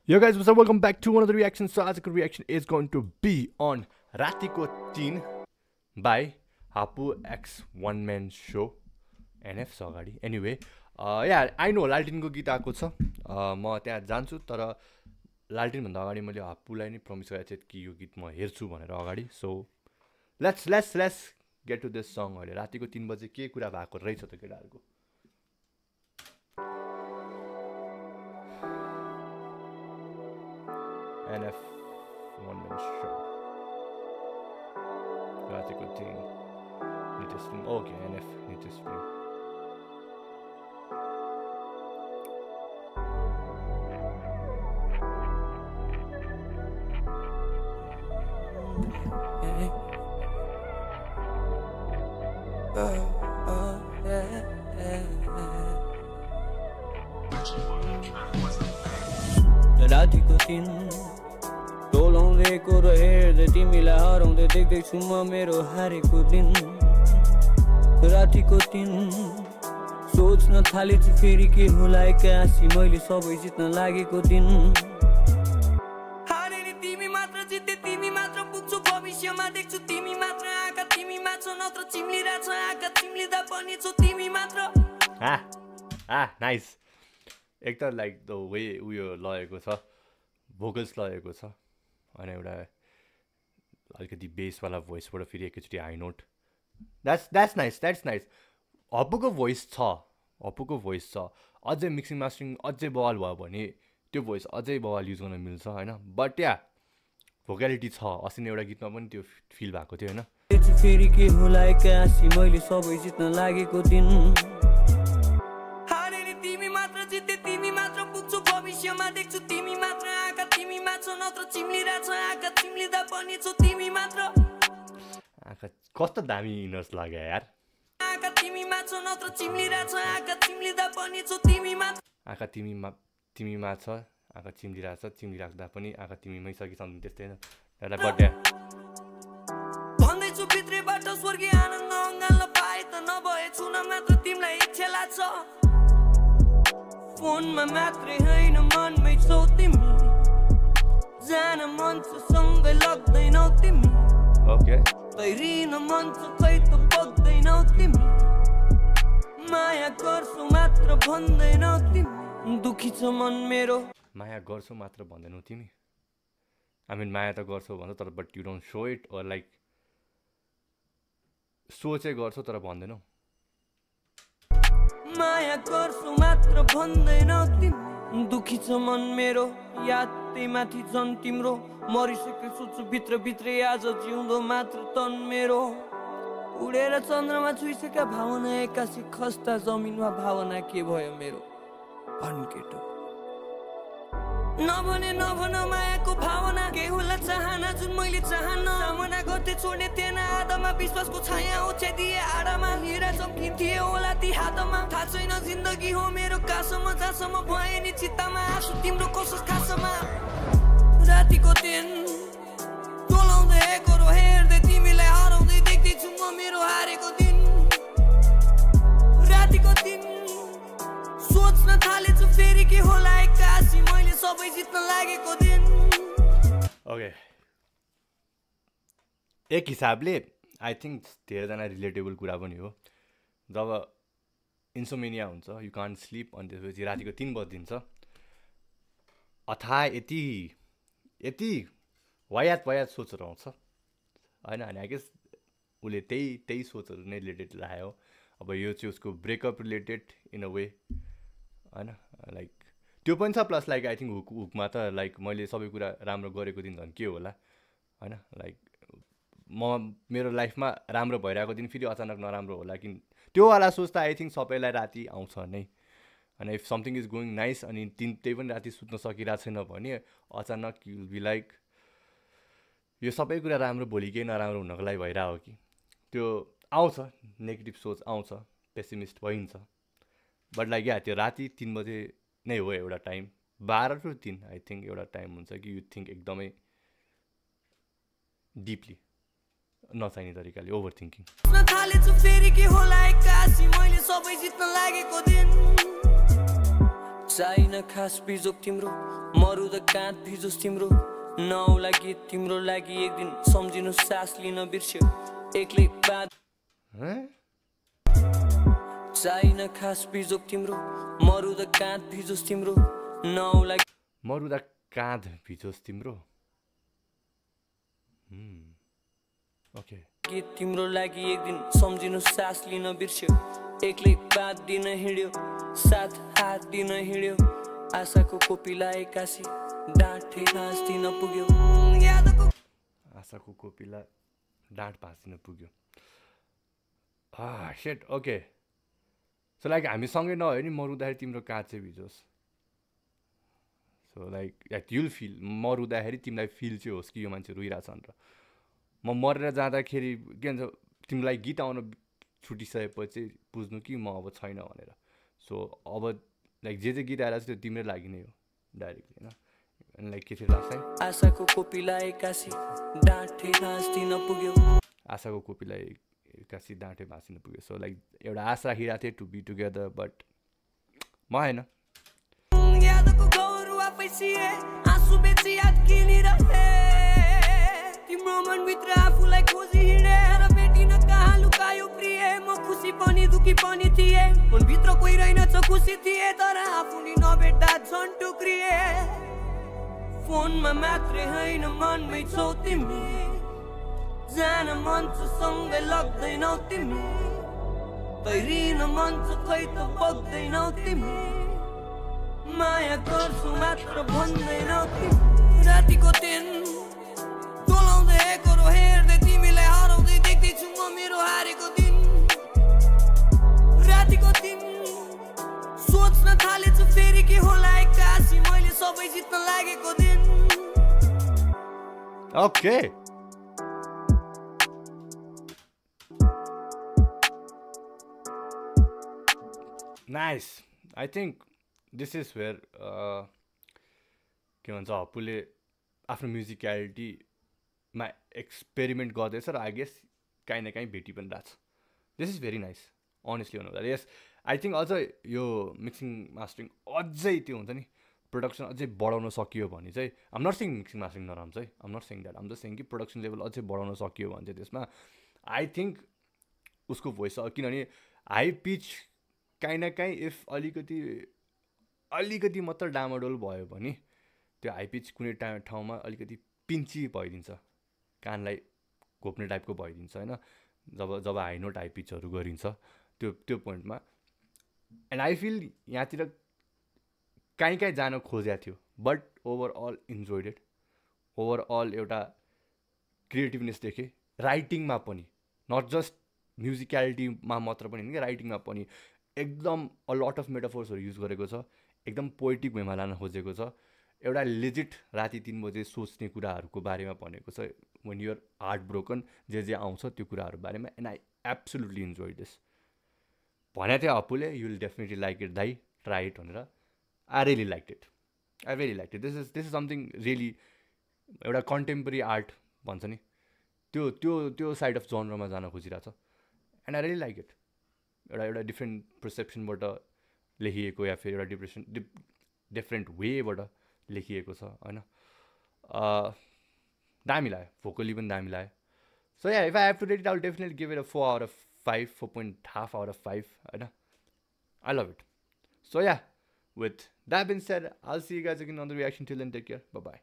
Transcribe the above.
Yo guys, what's up? Welcome back to another reaction. So आजको reaction is going to be on रातिको 3 by Hapu X One Man Show NF छ अगाडि. Anyway, I know लाल्टिनको गीत आएको छ. म त्यहाँ जान्छु तर लाल्टिन भन्दा अगाडि मैले हापुलाई नै प्रमिस गरेको थिएँ कि यो गीत म हेर्छु भनेर अगाडि. So let's get to this song. अहिले रातिको 3 बजे के कुरा भएको रहेछ त केटाहरुको. NF One Man Show. रातिको 3 Nitish Film. Okay, NF Nitish Film. रातिको 3 टोलाउँदैको र हेर्दै तिमीलाई हराउँदै देख्दैछु म मेरो हारेको दिन. रातिको 3 सोच्न थालेछु फेरि के होला एक्कासी मैले सबै जित्न लागेको दिन. हारेर तिमी मात्र जित्दै तिमी मात्र पुग्छौ भविष्यमा देख्छु तिमी मात्र आँखा तिमी मात्र नत्र चिम्लिरहेछ आँखा चिम्लिँदा पनि छौ तिमी मात्र. नाइस. एक त लाइक द वे उयो लगेको छ, भोकल्स लगेको छ अनि एउटा अलिकति बेसवाला भोइसबाट फेरि एकैचोटि हाई नोट. That's nice. हप्पुको भोइस छ, अझै मिक्सिङ मास्टरिङ अझै बवाल भयो भने त्यो भोइस अझै बवाल युज गर्न मिल्छ होइन. बट या भोकालिटी छ. अस्ति नै एउटा गीतमा पनि त्यो फिल भएको थियो होइन. फेरि के होला एक्कासी मैले सबै जित्न लागेको दिन. हारेर तिमी मात्र जित्दै तिमी मात्र पुग्छौ भविष्यमा देख्छु तिमी मात्र आँखा तिमी मात्र नत्र चिम्लिरहेछ आँखा चिम्लिँदा पनि छौ तिमी मात्र. आँखा कस्तो दामी इनर्स लाग्यो यार. आँखा तिमी मात्र नत्र चिम्लिरहेछ आँखा चिम्लिँदा पनि छौ तिमी मात्र. आँखा तिमीमा छ, आँखा चिम्लिरहेछ, चिम्लिराख्दा पनि आँखा तिमीमै छ कि सम्थिङ त्यस्तै होइन. एउटा बड्या भन्दैछु भित्रैबाट स्वर्गीय आनन्द अङ्गाल्न पाए त नभए छुन मात्र तिमीलाई इच्छा लाग्छ. फोनमा मात्रै होइन मनमै छौ तिमी जान मन छ सँगै लाग्दैनौ तिमी. ओके तैरिन मन छ खै त बग्दैनौ तिमी माया गर्छु मात्र भन्दैनौ तिमी. दुखी छ मन मेरो माया गर्छौ मात्र भन्दैनौ तिमी. आई मिन माया त गर्छौ भन्छ तर but you don't so it और लाइक सो चाहिँ गर्छौ तर भन्दैनौ. माया गर्छु मात्र भन्दैनौ तिमी. दुखी छ मन मेरो यादै माथि झन् तिम्रो मरिसकेछु छु भित्रभित्रै आज जिउँदो मात्र तन मेरो. उडेर चन्द्रमा छुइसकेका भावना एक्कासी खस्ता जमिनमा भावना के भयो मेरो भन्केटो. नभने नभन मायाको भावना के होला चाहना जुन मैले चाहन्न सामना गर्दै छोड्ने थिएन आधामा विश्वासको छाया ओछ्याइदिए आडामा हिरा चम्किन्थे होला ती हातमा. थाहा छैन जिन्दगी हो मेरो कासमा जहाँसम्म भए नि चित्तामा आँसु तिम्रो कसोस् खासमा. रातिको 3 टोलाउँदैको र हेर्दै तिमीलाई हराउँदै देख्दैछु म मेरो हारेको दिन. रातिको 3 सोच्न थालेछु फेरि के होला एक्कासी मैले सबै जित्न लागेको दिन. ओके एक हिसाबले आई थिङ्क धेरैजना रिलेटेबल कुरा पनि हो. जब इन्सोमेनिया हुन्छ यु कान्ट स्लिप अनि त्यसपछि रातिको 3 बजिदिन्छ अथाह यति वायात सोचहरू आउँछ होइन. अनि आई गेस उसले त्यही सोचहरू नै रिलेटेड राख्यो. अब यो चाहिँ उसको breakup related in a way होइन. लाइक त्यो पनि छ प्लस लाइक आई थिङ्क हुकमा त लाइक मैले सबै कुरा राम्रो गरेको दिन झन् के होला होइन. लाइक मेरो लाइफमा राम्रो भइरहेको दिन फेरि अचानक नराम्रो होला कि त्योवाला सोच त आई थिङ्क सबैलाई राति आउँछ नै. अनि if something is going nice अनि त्यही पनि राति सुत्न सकिरहेको छैन भने अचानक यु विल बी लाइक यो सबै कुरा राम्रो भोलि केही नराम्रो हुनको लागि भइरहेको कि त्यो आउँछ. नेगेटिभ सोच आउँछ, पेसिमिस्ट भइन्छ. बट लाइक त्यो राति 3 बजे नै हो एउटा टाइम. 12 to 3 आई थिङ्क एउटा टाइम हुन्छ कि यु थिङ्क एकदमै डिपली नचाहिने तरिकाले ओभर थिङ्किङ. चाहिन खास बिजोक तिम्रो मरुद काँध भिजोस् तिम्रो नआउला गीत तिम्रो लागि एक दिन सम्झिनु सास लिन बिर्स्यो एक्लै बात चाहिन खास बिजोक तिम्रो मरुद काँध भिजोस् तिम्रो नआउला मरुदा काँध भिजोस् तिम्रो ओके गीत तिम्रो लागि एक दिन सम्झिनु सास लिन बिर्स्यो एक्लै बात दिन हिँड्यो साथ हात दिन हिँड्यो आशाको कोपिलाई कासी डाँठे घाँस दिन पुग्यो आशाको कोपिला डाँठ भाँच्दिन पुग्यो सेट ओके सो लाइक हामी सँगै नभए नि मरुँदाखेरि तिम्रो काँध चाहिँ भिजोस् सो लाइक युल फिल मरुँदाखेरि तिमीलाई फिल चाहिँ होस् कि यो मान्छे रोइरहेछ भनेर म मरेर जाँदाखेरि के भन्छ तिमीलाई गीत आउन छुटिसकेपछि बुझ्नु कि म अब छैन भनेर सो अब लाइक जे गीत आएर त्यो तिम्रै लागि नै हो डाइरेक्टली होइन लाइक के थियो लास्ट आशाको कोपिलाई कासी डाँठे घाँस दिन पुग्यो आशाको कोपिलाई कासी डाँठे भाँचिन पुग्यो सो लाइक एउटा आशा राखिरहेको थिएँ टु बी टुगेदर बट म होइन यादको गौरव आफैसिए आँसु बेची याद किनिरहे तिम्रो मनभित्र आफूलाई खोजी हिँडेर भेटिन कहाँ लुकायो प्रिय म खुसी पनि दुखी पनि थिएँ मनभित्र कोही रहेनछ खुसी थिए तर आफू नि नभेट्दा झन् टुक्रिए फोनमा मात्रै होइन मनमै छौ तिमी जान मन छ सँगै लाग्दैनौ तिमी तैरिन मन छ खै त बग्दैनौ तिमी माया गर्छु मात्र भन्दैनौ तिमी रातिको दिन डोलाउँदै एकरो हेर्दै तिमीलाई हराउँदै देख्दैछु म मेरो हारेको दिन रातिको दिन सोच्न थालेछु फेरि के होला एक्कासी मैले सबै जित्न लागेको दिन okay nice I think this is where के भन्छ हप्पुले आफ्नो म्युजिकलिटीमा एक्सपेरिमेन्ट गर्दैछ र आई गेस काहीँ न काहीँ भेटी पनि रहेछ this is very nice honestly भन्नु यस आई थिङ्क अझ यो मिक्सिङ मास्टरिङ अझै त्यो हुन्छ नि प्रोडक्सन अझै बढाउन सकियो भने चाहिँ I'm not sing mixing mastering नराम्रो चाहिँ I'm not sing that I'm just sing कि प्रोडक्सन लेभल अझै बढाउन सकियो भने चाहिँ त्यसमा आई थिङ्क उसको भोइस किनभने हाई पिच काहीँ न काहीँ इफ अलिकति मात्र डामाडोल भयो भने त्यो हाई पिच कुनै ठाउँमा अलिकति पिन्ची भइदिन्छ कानलाई घोप्ने टाइपको भइदिन्छ होइन जब हाई नोट हाई पिचहरू गरिन्छ त्यो पोइन्टमा एन्ड आई फिल यहाँतिर काहीँ जान खोजेको थियो but overall enjoyed it overall एउटा क्रिएटिभनेस देखेँ राइटिङमा पनि नट जस्ट म्युजिकलिटीमा मात्र पनि होइन कि राइटिङमा पनि एकदम अ लट अफ मेटाफोर्सहरू युज गरेको छ एकदम पोइटिक वेमा लान खोजेको छ एउटा लेजिट राति 3 बजे सोच्ने कुराहरूको बारेमा भनेको छ when you're heartbroken जे आउँछ त्यो कुराहरू बारेमा and I absolutely enjoy this भनेको थियो अप्पुले युल डेफिनेटली लाइक इट दाइ ट्राई इट भनेर I really like it this is something really एउटा कन्टेम्पोरेरी आर्ट भन्छ नि त्यो साइड अफ जनरमा जान खोजिरहेको छ and I really like it एउटा डिफ्रेन्ट पर्सेप्सनबाट लेखिएको या फिर एउटा डिफ्रेन्ट वेबाट लेखिएको छ होइन दामी लाग्यो भोकली पनि दामी लाग्यो so yeah if I have to rate it I will definitely give it a 4 out of 5 4.5 out of 5 होइन I love it so yeah with that being said, I'll see you guys again on the reaction. Till then, take care. Bye bye.